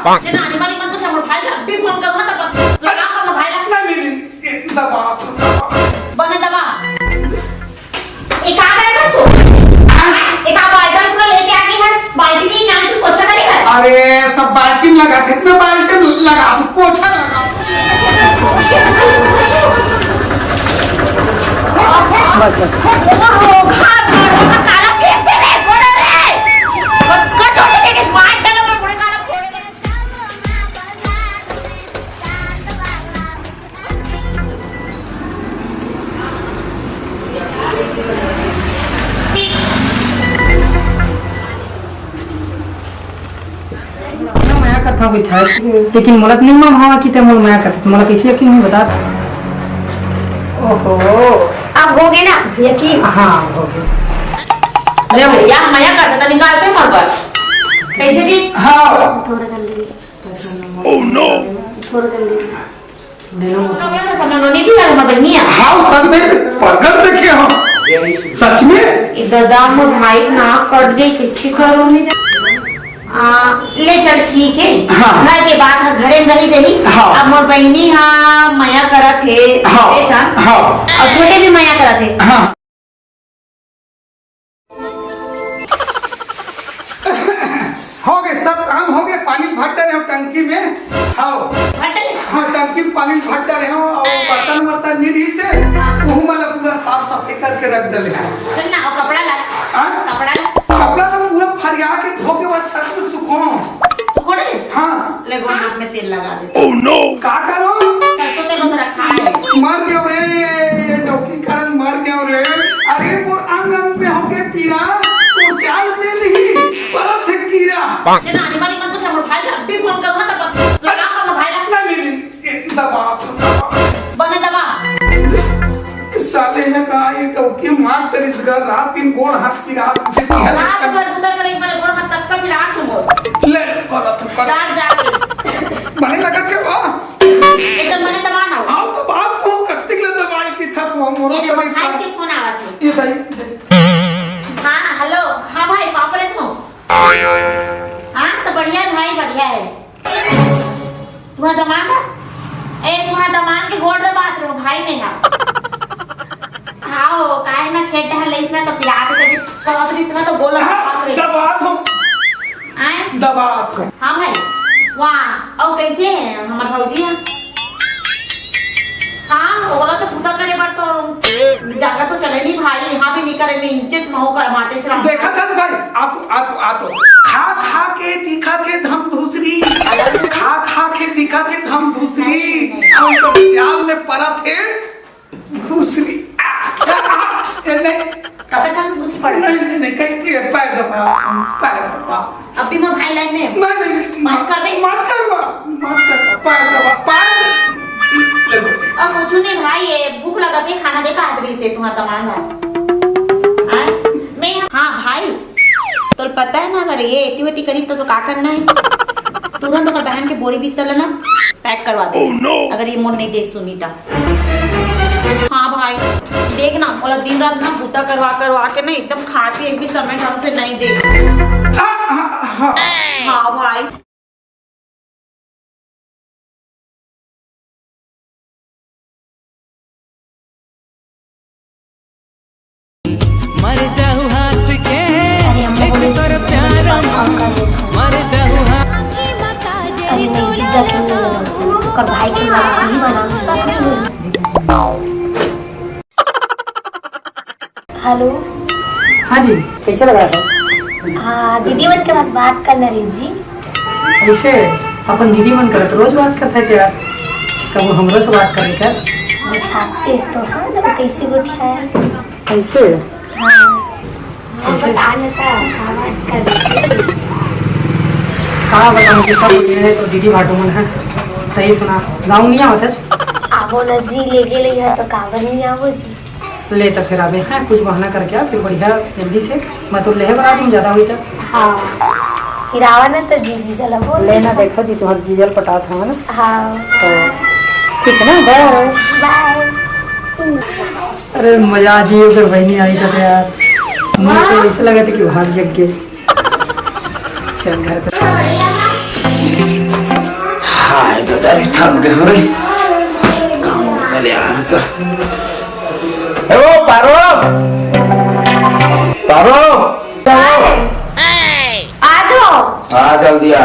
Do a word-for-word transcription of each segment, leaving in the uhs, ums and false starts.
ये नानी वाली मत पूछ, हमर भाई ला अभी फोन करूँ ना, तब लगा कर भाई ला। नहीं, नहीं, नहीं, ये दबा, दबा। बने दबा। ये का करे था सो? ये का बाल्टी पूरा लेके आ गई है? बाल्टी नहीं, नाम से पोछा करेगा। अरे, सब बाल्टी में लगा थे, इतना बाल्टी में लगा, तू पोछा लगा। मैं मया करता हूँ, लेकिन मोला तो नहीं मालूम हवा कि ते मोला मया करता, तो मोला कैसे यकीन हुई, बता। ओहो, अब हो गए ना यकीन? हाँ, हो गए। ले भैया, मया करता था, निकालते मोर पर। कैसे जी? हाँ। थोड़ा कर लीजिए। Oh no! थोड़ा कर लीजिए। देना मुझसे। सब लोग नहीं भी है, हमारे बहनी है। हाँ, सब में प्रगट देखे हम। सच में? इस दादा मोर भाई ना कट जाए, किसी करो नहीं। आ, ले चल, ठीक है। हाँ। घर के बात है, घरे में रही जही। हाँ। अब मोर बहनी हाँ मया करत है, हाँ। ऐसा। हाँ। और छोटे भी मया करत है। हाँ। हो गए, सब काम हो गए, पानी भर डाले हो टंकी में। हाँ। भर डाले? हाँ, टंकी में पानी भर डाले हो और बर्तन वर्तन नहीं रही से, हाँ। वहू वाला पूरा साफ सफाई करके रख डाले हो। सुन ना, और कपड़ा ला। हाँ? कपड़ा ला। कपड़ा तो पूरा फरिया के धो के बाद छत पे सुखो। सुखो डाले? हाँ। ले, गोड़ हाथ में तेल लगा दे। Oh no! का करो? सरसों तेल उधर रखा है। मर गयो रे, ये डौकी कारण मर गयो रे। अरे, मोर अंग अंग में होके पीरा, तो चाल में नहीं, परत से कीरा। ये नानी वाली मत पूछ, हमर भाई अभी फोन करूँ ना, तब लगा कर भाई ला। नहीं, नहीं, नहीं, ये दबा, दबा। बने दबा। साले है ना, ये डौकी मार तेरी इस घर, रात दिन गोड़ हाथ पीरा, तुझे पीरा। रात भर बुता करे, पर गोड़ हाथ तक का पीरा के मोर। ले, करत, करत। जाग, जाग के। बने लगत है वो। एकदम मने तमान आओ। आओ तो बात को कत्ती ले दबाल की था सो मोरो ये देखो, शरीर भाई का। के फोन आवा थे। ये दाई, दाई। हाँ, हेलो। हाँ भाई, पापा रे तू। हाँ, सब बढ़िया है भाई, बढ़िया है। तुम्हारा दमान है? ए, तुम्हारा दमान के गोड़ दबात रहो भाई में। हाँ। हाँ, वो काहे ना खेत डहर लेस ना तो पिरात के कहत रही ना तो बोला हाँ, बात रे। दबात हो। आए? दबात हो। हाँ भाई, वाह, और कैसे हैं हमारे भौजी हैं? हाँ, ओला तो पूता करे बर तो जगह तो चले नहीं भाई, यहाँ भी नहीं करे, मैं इंचे च महू कर माटे चला। देखा था भाई, आ तो, आ तो, आ तो। खा खा के दिखा थे धम धुसरी, खा खा के दिखा थे धम धुसरी, नहीं, नहीं। और तो जाल में पड़ा थे घुसरी। ए, नहीं। कब अचानक घुसी पड़ा? नहीं, नहीं, नहीं, कहीं पे पैर दबा, पैर दबा। अभी मैं भाई लाइन में। नहीं, नहीं, नहीं, मत कर बे। मत कर बा, मत कर बा, पैर दबा, पैर दबा। अब कुछ नहीं भाई, ये भूख लगा के खाना देखा हाथ से तुम्हारा दमांद है। आए? मैं, हाँ भाई, तो पता है ना, अगर ये एती वेती करी तो, तो का करना है? तुरंत ओकर बहन के बोरी बिस्तर लेना, पैक करवा दे। Oh no! अगर ये मोर नहीं देख सुनी तो। हाँ भाई, देख ना, मोला दिन रात ना बूता करवा करवा के ना एकदम खा पी एक भी समय ढंग से नहीं दे। हाँ, हाँ, हाँ। हाँ भाई। मर जाहू हंस के, अरे, हम एक लोगों ने तोर प्यार मा, मर जाहू हंस अरे नहीं, जीजा के नहीं, ओकर भाई के नाम नहीं बना, शक नहीं होई। हेलो। हाँ जी, कैसे लगा था? हाँ, दीदी मन के पास बात करना रही जी। ऐसे अपन दीदी मन करत रोज बात करता है यार, कबो हमरो से बात करे कर। अच्छा, तेज तो हाँ, तो कैसे गोठिया है? कैसे? हाँ। कैसे? बता ना, का बात कर रही थी? का बताऊँ, कि सब ये है तो दीदी भाटो मन है। सही सुना, गाँव नहीं आवत है? आवो ना जी, ले गेले है तो काबर नहीं आवो जी? ले तो फिर आबे, हाँ, कुछ बहाना करके आ, फिर बढ़िया जल्दी से। मैं तो लेहे बर आ जाऊँ, ज्यादा हुई तो। हाँ, फिर आवा ना तो जी, जीजा ला बोल। ले ना, देखो जी, तुम्हारे जीजा ला पटात हवा ना। हाँ। तो ठीक है ना, बाय। बाय। अरे मजा आ जाइए, अगर बहनी आई तो, तो यार, मुझे तो ऐसा लगा था कि भाग जग गए। चल घर पे। अरे, थक गए हो रे। काम चले आया था। ए, ओ, पारो! पारो! आ जाओ। आ, जल्दी आ।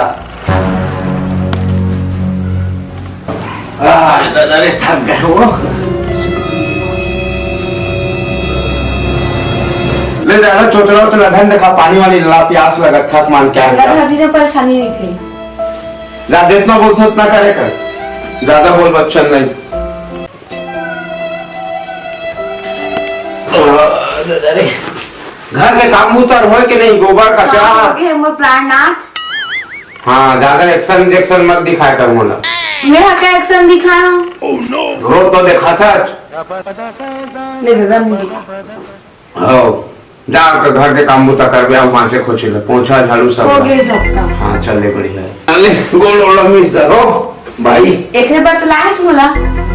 आ, दादा रे, थक गए हो। ले दादा, चोचला उचला धन देखा, पानी वानी ला, प्यास लगत, थक मान क्या है? दादा, हर चीज में परेशानी नहीं थी। जा, जितना बोलते उतना करे कर, ज्यादा बोल बच्चन नहीं। घर में काम उतर होय के नहीं, गोबर कचरा। हाँ, ज्यादा एक्शन इंजेक्शन मत दिखाया कर मोला। मैं का एक्शन दिखाया? धो तो देखा था। ले दादा, नहीं दिखा। हो, जा के घर के काम बूता करबे, आओ मांसे खोछे ले, पोछा झाड़ू सब हो ला। गए सबका। हाँ, चल ले, बढ़िया है। अरे, गोड़ ओड़ मिस दे, हो, भाई। एकरे बर तो लाए मोला।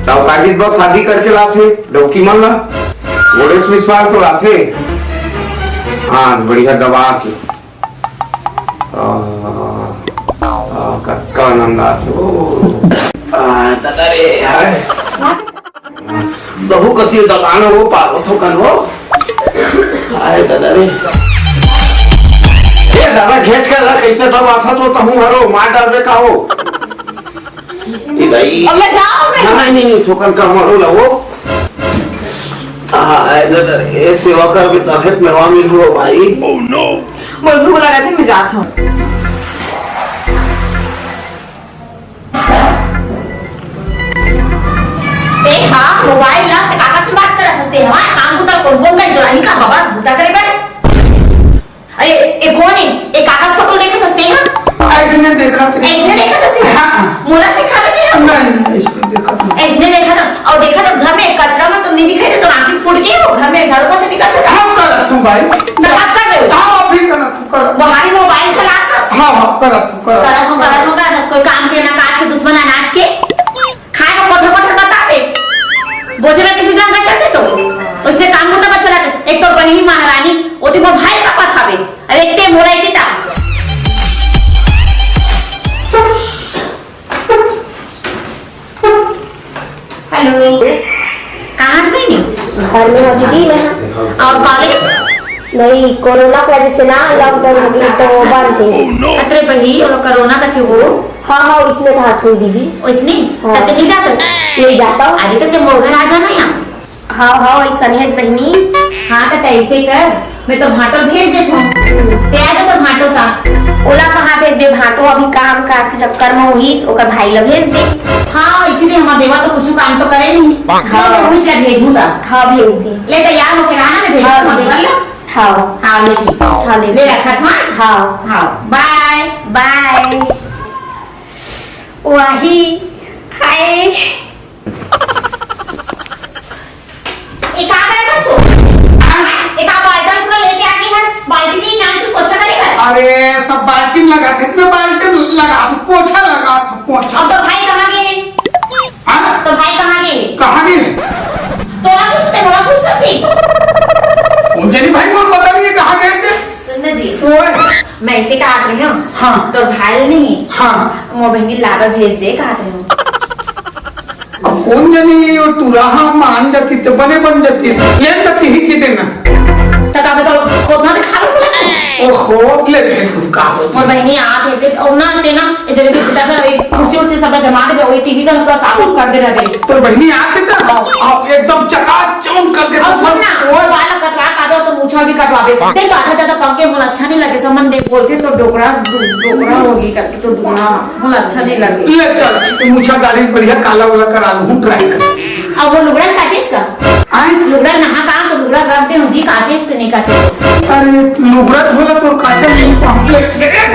तब काजित बस शादी करके लाथे, डौकी मन ला। गोड़े से विश्वास तो लाथे। हाँ, बढ़िया दबा के। आ, आ, कतका आनंद आथे, ओ। आ, दादा रे, हाय। बहू कसी दबान हो, पारो थोकन हो। हाय दादा रे। ए दादा, घेंच के ला, कैसे दबाथा तो तहूँ हरो, मार डालबे का हो? ए दाई। अब मैं जाऊँ मैं? नहीं, नहीं, नहीं, थोकन का हमारो ला वो। हाय दादा रे, सेवा कर भी तबे मेवा मिल हो भाई। मोर भूख लगा थे, मैं जात हूँ। ते हा मोबाइल ला ते काका से बात करत हस? ते हमार काम बुता कोन कोन का जोड़ाही का बाबा बुता करे बर? अरे, ए कोन है? ए काका फोटो देखत हस ते हा? ऐसने देखत रहे। ऐसने देखत हस ते हा? हाँ। मोला सिखावे ते हा? नहीं, नहीं, ऐसने देखत नहीं। ऐसने देखत ना, और देखत हस घर में कचरा में तुम नहीं दिखाई दे, तो आँखी फूट गई हो, घर में झाड़ू पोछा नहीं कर सकता? हम करत हूँ भाई। तो आप कर रहे हो? हाँ, अभी करत हूँ, करत हूँ। वो हारी मोबाइल चलात हस? हाँ, हाँ, करत हूँ, करत हूँ। करत हूँ, करत हूँ, करत हूँ। कोई काम के ना काज के, दुश्मन अनाज के। खाए में कोथर कोथर बता दे। बोझे में किसी जंग चढ़ते तो। उसने काम को तब चला दे। एक तो बहिनी महारानी, ओती मोर भाई का पथावे। अरे एक ते मोला इतना। हेलो। कहाँ से बहिनी? घर में हो दीदी, मैं। और कॉलेज? नहीं, कोरोना की वजह से ना लॉकडाउन हो गई तो बंद थे। अतरे बही, वो लोग कोरोना का थे वो? हाँ, हाँ, इसमें कहा थी दीदी। इसने? हाँ। तब तो नहीं जाता? नहीं जाता हूँ। अरे तो तुम वो घर आ जाना यहाँ। हाँ, हाँ, वही सनेज बहिनी। हाँ, तो ऐसे कर, मैं तो भाटो भेज देत हूँ। ते आ जा तो भाटो सा। ओला कहाँ भेजबे भाटो? अभी काम काज के चक्कर में हुई, ओकर भाई ला भेज दे। हाँ, इसीलिए हमार देवा तो कुछ काम तो करे नहीं। हाँ। मैं पूछ ले भेजू ता। हाँ, भेज दे। ले तैयार होके रहा ना, मैं भेजू हाँ। हमार देवा ला। हाँ। हाँ, ले ठीक। हाँ, ले ले ठीक। रखत हाँ। हाँ। हाँ, बाय। बाय। वाही। हाय। ए का करत हस? ए का बाल्टी पूरा लेके आ गई हस? बाल्टी नहीं, नाम से पोछा करे बर। अरे, सब बाल्टी में लगा थे, इसमें बाल्टी में लगा, तू पोछा लगा, तू पोछा। अब तो भाई कहाँ गए? हाँ? तो भाई कहाँ गए? कहाँ गए? तोला पूछ, ते मोला पूछ सच्ची। कौन जानी भाई, कौन पता नहीं है कहाँ गए थे? सुन ना जी। ओए। मैं ऐसे कहा रही हूँ। हाँ। तो भाई नहीं। हाँ। मोर बहिनी लावा भेज दे कहा रही हूँ। अब कौन जानी ये टूरा हा मान जाती तो बने बन जाती। ये तो तिही की देना। तो तब तो खोदना तो खा लो। ओहो, ले भेज तुम का सोच। मोर बहिनी आ थे, ते, और ना, ते ना, ये जगह पे बुता कर, ये कुर्सी उर्सी सब जमा दे, वही टीवी का पूरा साफ कर दे रहे। तोर बहिनी आ थे ना, हाँ। अब एकदम चकाचौंध कर दे। और सुन ना, वो वाला कटवा काटो तो मूछा भी कटवा दे। ते तो आधा ज्यादा पक गए, मोला अच्छा नहीं लगे, समन दे बोलते तो डोकरा, डो-, डोकरा होगी करके तो डोकरा। मोला अच्छा नहीं लगे। ले चल, तू मुछा दाढ़ी बढ़िया काला वाला करा लूँ, try कर। अब वो लुगड़ा काचिस का? आय? लुगड़ा नहा का तो लुगड़ा रख दे, जी काचिस के नहीं काचिस। अरे, लुगड़ा धोला तो काचा नहीं पहुँचे।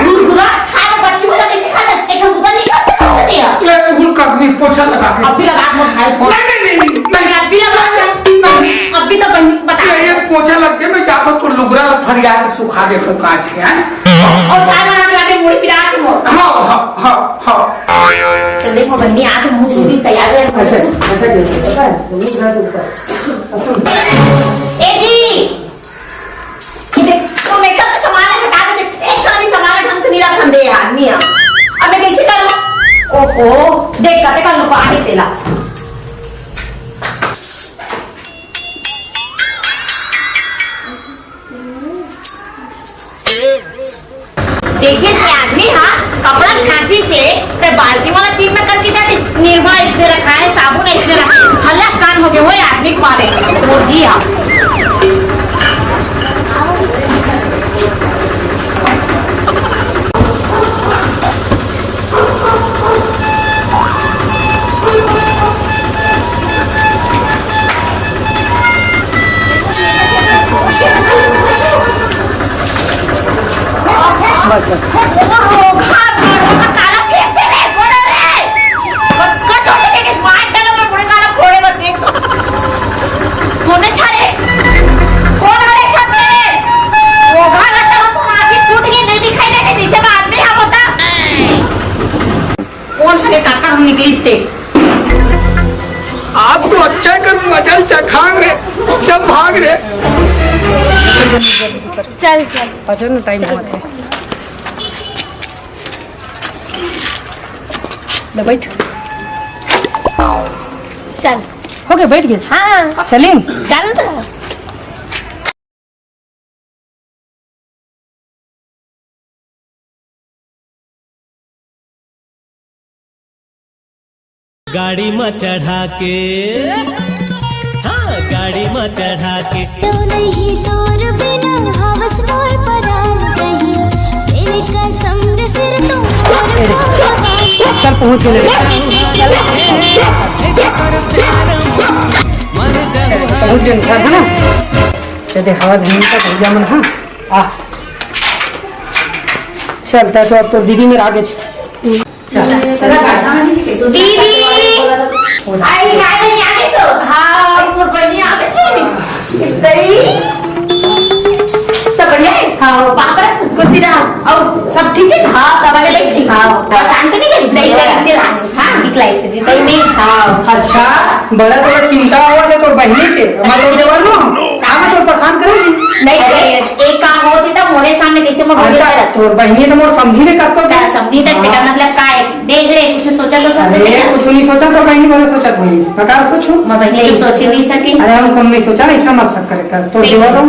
लुगड़ा खा के बच्ची को तो कैसे खाता? एक ठो बुता नहीं कर सकता दिया। ये भूल कर दी, पोछा लगा के। अब भी लगा मोर भाई फोन। नहीं, नहीं, नहीं, नहीं। अभी लगा। नहीं, नहीं। अभी तो बन-, बता। ये, ये पोछा लग गया, मैं जाता हूँ तो लुगड़ा ला फरिया के सुखा देता हूँ काच के, हैं? और चाय बना के लाके मुड़ी पिला के मोर। हाँ, हाँ, हाँ, हाँ। तो देखो बहनी, आज मुंह धोने की तैयारी है। अच्छा, अच्छा, अच्छा, अच्छा, ऊपर, ऊपर, ऊपर। ए जी, ये देख, तो मेकअप का सामान है, हटा के देख, एक ठो भी सामान ढंग से नहीं रखन दे आदमी है। अब मैं कैसे करूँ? ओ, ओ, देख, कते का लुका हे तेला। देखिस ये आदमी हा कपड़ा खांचिस, ते बाल्टी वाला तीर में करके जातिस, निरमा इसने रखा है, साबुन इसने रखा है, हल्ला कान हो गए, वो आदमी को मारे, वो जी हा। बस, बस। कोन छरे? कोन हरे छत में? वो घर रहता हो तो आँखी फूट गई, नहीं दिखाई देते, पीछे का आदमी हम होता। कोन हरे काका हम निकलिस ते? आज तो अच्छा है कर मजा चखांग रे, चल भाग रे। चल, चल। अच्छा ना, टाइम चल। बहुत है। ले बैठ। चल। हो गया, बैठ गया। हाँ। चलिन। चल। गाड़ी म चढ़ा के, हाँ, गाड़ी म चढ़ा के। तो नहीं तोर बिना हवस मोर परान कहीं, तेरी कसम रे सिर तो चल, पहुंच गए। पहुंच गए घर, है ना? ये देखावा नहीं तो भैया मन, हाँ। आ। चल, तै तो अब तो दीदी मेरा आगे छ। चल। दीदी! आई, काय बनी आगे सो? हाँ, मोर बनी आगे सो। दीदी! सब बढ़िया है? हाँ, पापा, खुशी रहा। और सब ठीक है? हाँ, सब बढ़िया है। हाँ, परेशान तो नहीं करी? नहीं, नहीं, चिल्ला। हाँ, निकलाई से, सही में? हाँ। अच्छा, बड़ा तोला चिंता होवत हे तोर बहिनी के, मैं तोर देवर नो, का मैं तोर परेशान करे जी? नहीं, नहीं, एक काम होती त मोरे सामने कैसे मैं बोले अच्छा, तोर बहिनी त मोर समधी में कब को का समधी तक तेरा मतलब का है? देख ले, कुछ सोचा तो सब अरे, नहीं कुछ नहीं सोचा, तोर बहिनी बोले सोचा थोड़ी, मैं का सोचूं? मैं बहिनी तो सोच ही नहीं सकी। अरे, हम कम नहीं सोचा, इसमें मत शक करे कर, तोर सही। देवर नो।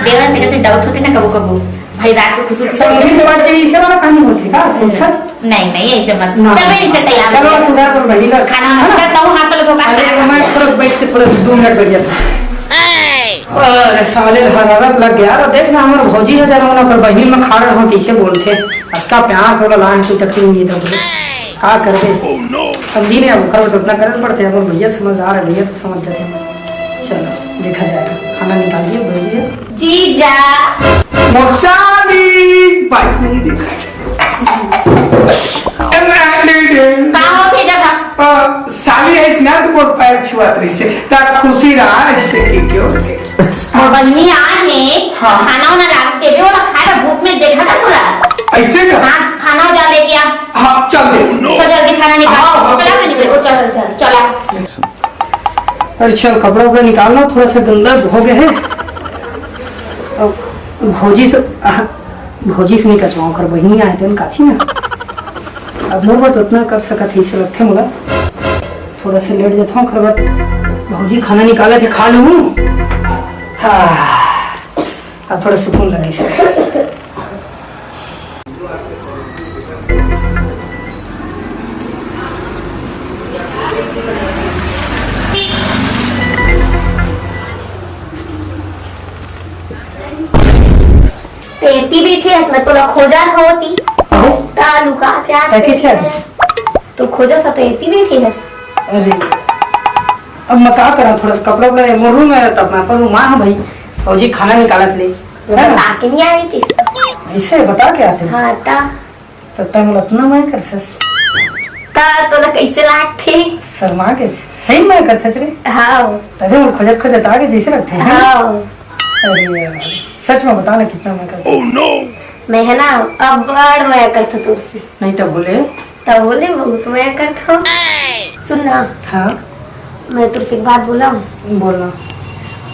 देवर से कैसे डाउट होते ना कबो कबो। भाई रात को खुसुर खुसुर। समधी के बाद के इसे वाला कहानी होती का? सच? नहीं, नहीं, ऐसे मत। ना। चल, मैं नीचे तैयार चलो, हो। सुधा पर बहिनी का खाना है ना? करता हूँ, हाथ पकड़ के अरे, खाना। मैं थोड़ा बैठ के थोड़ा दो मिनट बैठ जाता हूँ। अरे साले, हरारत लग गया। अरे देख ना, हमारे भौजी हजार होना पर बहिनी में खा रहा हूँ, कैसे बोलते? अतना प्यार से बोला, लान की तकलीफ नहीं था बोले। का करते? समझी नहीं, अब खबर तो उतना करना पड़ते हैं, हमारे भैया समझदार है, भैया तो समझ जाते हैं। चलो, देखा जाएगा। खाना निकालिए, बोलिए। जीजा। मोसाली, बाइक नहीं दिखा। का होथे जगह? अ, साली है ना, तो मोर पैर छुआत रही से। ता खुशी रहा, इससे की क्यों? मोर बहिनी आए हैं, हाँ। खाना वाना ला के देबे, वाला खाए ला भूख में देखा था सुला। ऐसे का? हाँ, खाना जा लेके आ। हाँ, चल दे। चल जल्दी खाना निकाल। हाँ, हाँ। चला, मैं निकल, चल, चल, चला। अरे चल, कपड़ा उपड़ा निकालना, थोड़ा सा गंदा हो गया है। अब भौजी से, आह, भौजी से नहीं कचवाऊँ, कर बहिनी आए थे काची ना। अब मोर बर तो उतना कर सकत है, इसे लगथे मोला। थोड़ा सा लेट जाता हूँ, कर बाद भौजी खाना निकाले थे, खा लूँ। हाँ, अब थोड़ा सुकून लगे इसे। ते एती बैठे हस, मैं तोला खोजा होती। अहो। ता लुका क्या तै कैसे आ गई? तो खोजा सा तो एती बैठे हस। अरे, अब मैं का करा, थोड़ा सा कपड़ा उपड़ा मोर रूम में रहता, मैं अपन रूम में हाँ भाई, भौजी खाना निकालत ले। वो है ना? बता के नहीं आई थी। ऐसे बता के आते? हाँ, ता। त तै मोला अतना माया करथस? त तोला कैसे लागथे? शर्मा के? सही माया करथस रे? हाँ। तभे मोला खोजत खोजत आगे जैसे लगथे, है ना? हाँ। अरे यार, सच में बता ना कितना माया करथस? Oh no! मैं है ना, अब्बड़ माया करथों तोर से। नहीं तो बोले। तो बोले बहुत माया करथों। सुन ना। हाँ। मैं तोर से एक बात बोला। बोलना।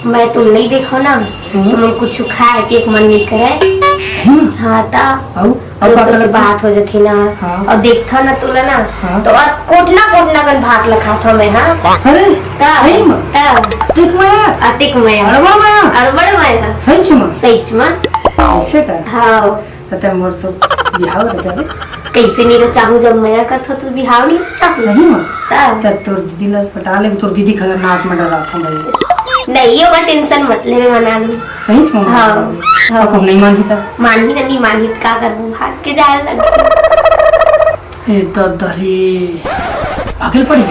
मैं तुम नहीं देखो ना, हम्म। तुम कुछ खाए के एक मन नहीं करे। हाँ, त अउ, अउ तो का तोसे करत बात हो जथे ना। हाँ। अउ देखथव ना तोला ना, हाँ। तो अउ कोटना कोटना कन भात ल खाथव मैं, हाँ। अरे, त, सही म? त। अतिक मया? अतिक मया। अड़बड़ मया? अड़बड़ मया। सहीच म? सहीच म। अइसे का? हाँ। त तैं मोर तो बिहाव रचा दे। कइसे नइ रचाहूँ, जब मया करथव त बिहाव नइ रचाहूँ। सही म? त? त तोर दीदी ल पटा ले, तोर दीदी खतरनाक म डराथव भाई। नहीं, ओकर tension मत ले, मैं मना लूँ। सहीच म? हाँ, हाँ। अउ कहूँ नइ मानही त? मानही न, नइ मानही त का करबो, भाग के जाए लगही। ए ददा रे, भागे ल पड़ही।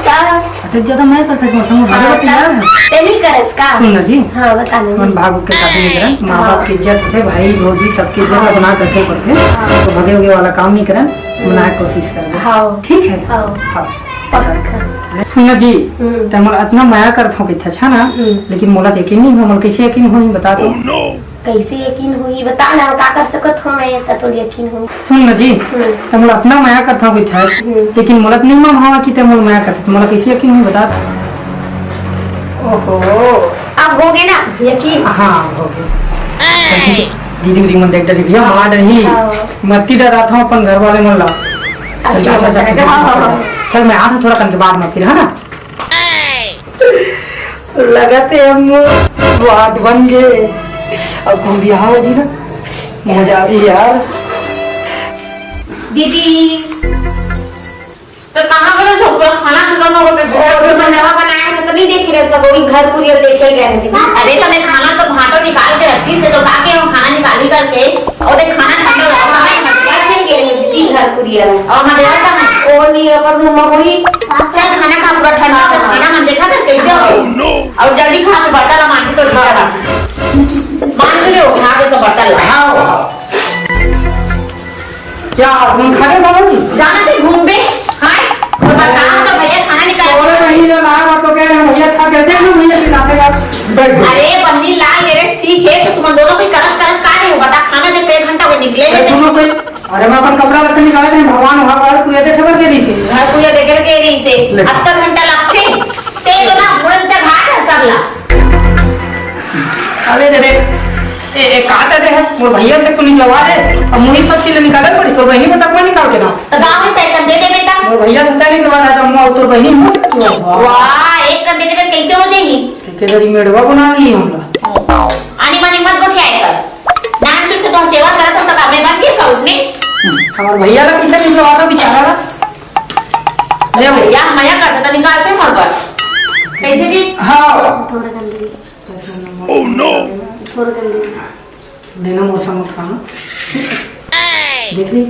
का? अतेक ज्यादा मया करथस मोर संग, भागे बर तैयार हस? तैं नइ करस का? सुन ना जी, हाँ, बता ना। अपन भाग के शादी नइ करन, माँ बाप के इज्जत होथे, भाई भौजी सबके इज्जत ला बना के रखे पड़थे। हाँ। त भगे उगे वाला काम नइ करन, बनाए के कोशिश करबो। हाँ। ठीक हे? हाँ। हाँ। पक्का। सुन ना जी, हम्म। तैं मोला अतना मया करथव कहिथस, अच्छा ना, हम्म। लेकिन मोला त यकीन नइ होय, मोला कइसे यकीन होही, बता तो। कइसे यकीन होही, बता ना, का कर सकत हँव मैं, त तोर यकीन होही। सुन ना जी, हम्म। तैं मोला अतना मया करथव कहिथस, हम्म। लेकिन मोला त नइ मालूम हवय कि तैं मोला मया करथस, मोला कइसे यकीन होही, बता तो। ओहो, अब होगे ना यकीन? हाँ, होगे। दीदी, दीदी मन देख डरही भैया, मार डरही। हाँ। मती डराथव अपन घर वाले मन ला। चल, चल, चल, चल, चल, हाँ। चल, मैं आथँव थोड़ा कन के बाद म फिर, है ना? लगत हे अब मोर बात बन गे। अब कहूँ बिहाव हो जी ना, मजा आही यार। दीदी, त कहाँ गेलस? पूरा खाना खतम हो गे। घर के बनवा बनाए हे, त नइ देखे रहे, त वही घर कुरियर देखे गे हे दीदी। अरे, त मैं खाना तो भांटो निकाल के रखिस हे, त का के हम खाना निकाली करके, अउ देख खाना ठंडा हो गे हे, दीदी घर कुरियर। अउ हमार देवर कहाँ हे? ओ नइ, अपन रूम म होही। चल, खाना खा, पूरा ठंडा हो गे, खाना मन देखत हस कइसे हो गे। अउ जल्दी खा, तैं बर्तन ला मांज तो दिया। मांज ले, उठा के तो बर्तन ला। हाँ, हाँ। क्या तुम खा के बाबू जी? जाना थे घूमबे, हाँ? अउ बता, तो भैया खाना निकाल। अरे नहीं, जो लाया वो तो कह रहे हैं, भैया खा के देख लो, भैया चिल्लाते का। बैठ, बैठ। अरे बहिनी, लाल गिरेस ठीक हे, त तुम दोनों कोई करत करत का रहे हो? बता, खाना दे, एक घंटा हो निकले। बैठ, दोनों कोई अरे, मैं अपन कपड़ा लत्ता निकालत रहें, भगवान वहाँ बाहर कुरिया देखे बर गे रहिस हे। घर कुरिया देखे बर गे रहिस हे। ले। अतका घंटा लागथे, तें तो ना मुड़न चढ़ा के सब ला। अरे रे रे, ए, ए, का कर रहे हस? मोर भैया से तो निकलवा दे, अब मुही सब चीज निकाले पड़ी, तोर बहिनी बर तक मैं निकाल के ना। त गाँव में तय कर दे दे बेटा। मोर भैया से तय निकलवा रहा था, मैं तोर बहिनी मुँह से तू। वाह, एक कर देने में कैसे हो जाएगी? एक बारी मेड़वा बना ली हमला। आनी बानी मत गोठियाए कर। नानचुन के तो सेवा करत हो, त का मैं बन गई का उसमें? हमार भैया ला कैसे निकलवा दो बेचारा ला? ले भैया, मया करता त निकालते सब पर। कैसे जी? हाँ। थोड़ा गंदगी। Oh no। थोड़ा गंदगी। देना मौसम मत खाना। देख ली?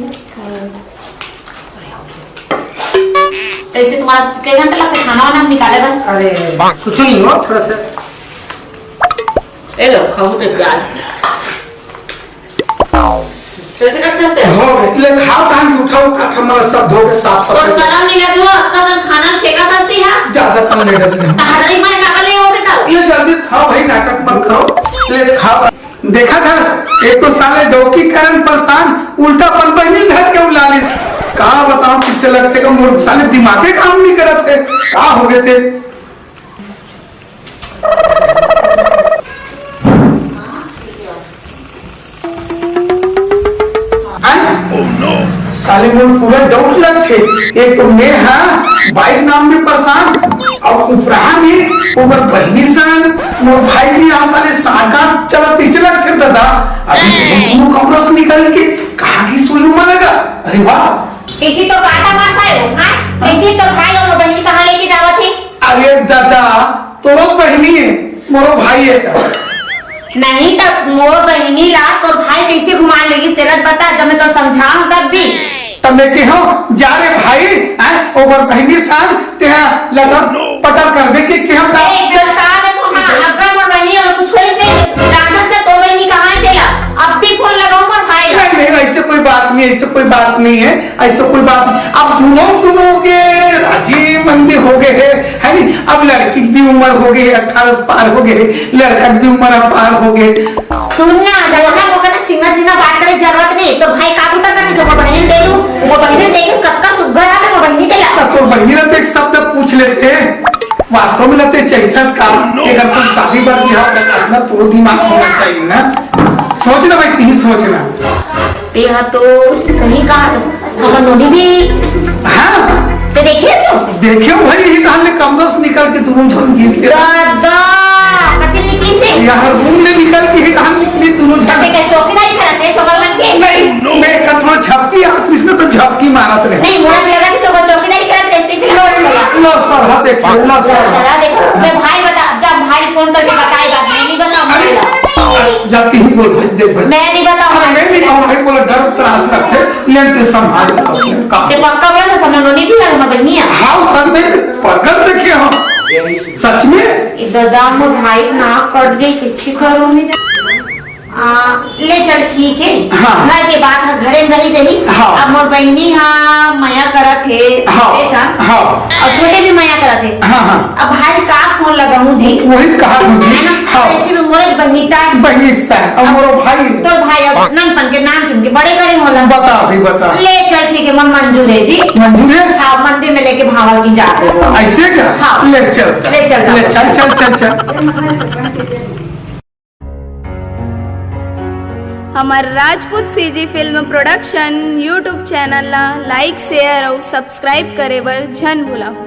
कैसे तुम्हारा कई घंटा लगता है खाना वाना निकाले में? अरे, कुछ नहीं हो, थोड़ा सा। ए लो, खाओ तो प्याज। कैसे करते हैं? हो गए। ले खाओ, कान के उठाओ, का हमारा सब धो के साफ तो सफाई। शर्म नहीं लगी हो, उसका तो खाना फेंका था सी, हाँ? ज्यादा कम ले डर नहीं। ताहरी मार का ले हो बेटा? ये जल्दी से खाओ भाई, नाटक मत करो। ले खाओ। देखा था, एक तो साले डौकी करन परेशान, उल्टा अपन बहिनी धर के उला ले। का बताओ, किसे लगते का मोर साले दिमागे काम नहीं करत है, का हो गए थे? हैं? साले मोर पूरा doubt लगथे। एक तो मैं हा bike नाम में परेशान, अउ उपराहा में ओकर बहिनी सन, मोर भाई भी यहाँ साले साका चलत, इसे लगथे दादा। अभी दोनों कमरा से निकल के कहाँ की सोई हुआ लगा? अरे वाह! इसी तो काटा पास आयो, हाँ? इसी तो भाई अउ बहिनी कहाँ लेके जावत हे? अरे दादा, तोरो बहिनी हे, मोरो भाई हे का? नहीं त मोर बहिनी ला तोर भाई कैसे घुमा लेगी, सेरत बता, जब मैं तो समझाऊं तब भी। तब मैं कहूं, जा रे भाई, हैं, ओकर बहिनी सन, तेहा लटर पटर करबे के, के हम का ए, बता दे तो, हाँ, अगर मोर बहिनी अगर कुछ होइस नहीं, राक्षस ने तो बहिनी कहाँ है तेला? अब भी phone लगाऊं मोर भाई ला। नहीं, नहीं, ऐसे कोई बात नहीं, ऐसे कोई बात नहीं है। ऐसा कोई बात नहीं। अब दोनों, दोनों के राजी मंदी हो गए है, है नी? अब लड़की की भी उम्र हो गई है, अठारह से पार हो गए है, लड़का की भी उम्र अब पार हो गए। सुन ना, ज्यादा मोका ना चिंगा चिंगा बात करे जरूरत नहीं। तो भाई का बूता करने जो बहन दे लूं, वो बहन दे के कब का सुग्घर आ, तो बहन दे ला। तो बहन ना तो एक शब्द पूछ लेते हैं, वास्तव में ना तो चाहिए था इसका। एकर संग शादी बर बिहाव करना, तोरो दिमाग होना चाहिए ना। सोच ना भाई, तिही सोच ना। तेहा तो सही कहा, हमर नोनी भी। हाँ। ते देखे हस? देखे हँव भाई, इही डहर ले कमरा से निकल के दूनों झन गिस ते। दादा, कति ले निकलिस हे? एहर रूम ले निकल के इही डहर निकलिस दूनों झन। ते का चौकीदारी करत रहे, सोमल मन के? नहीं, मैं का थोड़ा झपकी आत रहिस ना, तो झपकी मारत रहे। नहीं, मोला लगा कि तो चौकीदारी करत रहे, तो इसीलिए नहीं, बोला। लो सर, हाँ, देखो, लो सर। सर, हाँ, देखो, मैं भाई बता, जब भाई फोन करके बताए बात, मैं नहीं बताऊँ भाई ला। जब तिही बोल भाई, देख भाई। मैं नहीं बताऊँ अरे, भाई। मैं नहीं कहूँ भाई, बोला डर त्रास रखे, लेकिन ते संभाल के अपने काम। ते पक्का बोला था, सब नोनी भी है, हमारे बहनी है। हाँ, सब में प्रगट देखे हम। सच में? ए दादा, मोर भाई नाक कट जाई, किसी करो नहीं। आ, ले चल, ठीक है। हाँ। घर के बात ह घरे में रही जाही। हाँ। अब मोर बहिनी हा मया करत हे, हाँ। ऐसा। हाँ। अब छोटे भी मया करत हे। हाँ, हाँ। अब भाई का फोन लगाऊं जी? वही तो कहा तुम जी। है ना? हाँ। ऐसे में मोरे बहिनी ता। बहिनी ता है। अब मोरो भाई। तोर भाई अब ननपन के नाम चुन के बड़े करे होला। बता भाई, बता। ले चल, ठीक है, मन मंजूर है जी। मंजूर है? हाँ, मंदिर में लेके भावल की जाते हो। ऐसे क्या? हाँ। ले चल। ले चल, ले चल, चल, चल, चल। हमर Rajput CG film production YouTube channel ला like, share अउ subscribe करे बर झन भूलव।